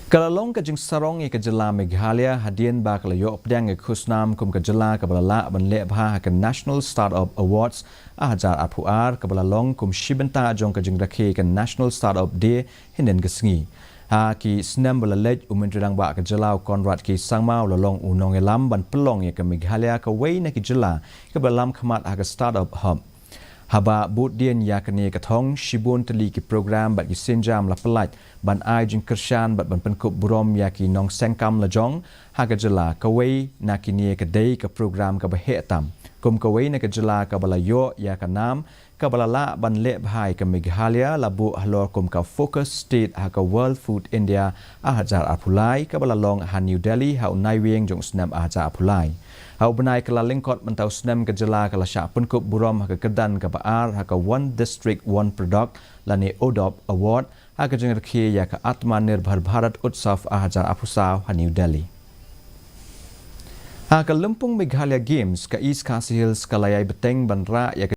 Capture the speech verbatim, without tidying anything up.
Ka la long ka jingsarong ïa ka jylla Meghalaya hadien ba ka la ïoh pdiang ïa ka khusnam kum ka jylla kaba la lah ban leh bha ha ka National Startup Awards arhajar arphew ar, kaba la long kum shi bynta jong ka jingrakhe ïa ka National Startup Day hynnin ka sngi. Ha ki snem ba la leit, u Myntri Rangbah ka jylla u Conrad K Sangma u la long u nongïalam ban pynlong ïa ka Meghalaya kawei na ki jylla kaba la lam khmat ha ka Startup Hub. Haba bud dien ïa kane ka thong, shibun tylli ki program bad ki sienjam la pyllait ban ai jingkyrshan bad ban pynkup burom ïa ki nongseng kam lajong ha ka jylla. Kawei na kine ka dei ka program kaba heh tam kum kawei na ka jylla kaba la ïoh ïa ka nam kaba la lah ban leh bha ïa ka Meghalaya, la buh halor kum ka Focus State ha ka World Food India arhajar arphew lai, kaba la long ha New Delhi ha u Naiwieng jong u snem arhajar arphew lai. Ha u bnai Kyllalyngkot mynta u snem, ka jylla ka la shah pynkup burom ha ka kyrdan kaba ar ha ka One District One Product lane ODOP Award ha ka jingrakhe ïa ka Atmanirbhar Bharat Utsav arhajar arphew saw ha New Delhi. Ha ka lympung Meghalaya Games, ka East Khasi Hills ka la ïai bteng ban rah ïa ka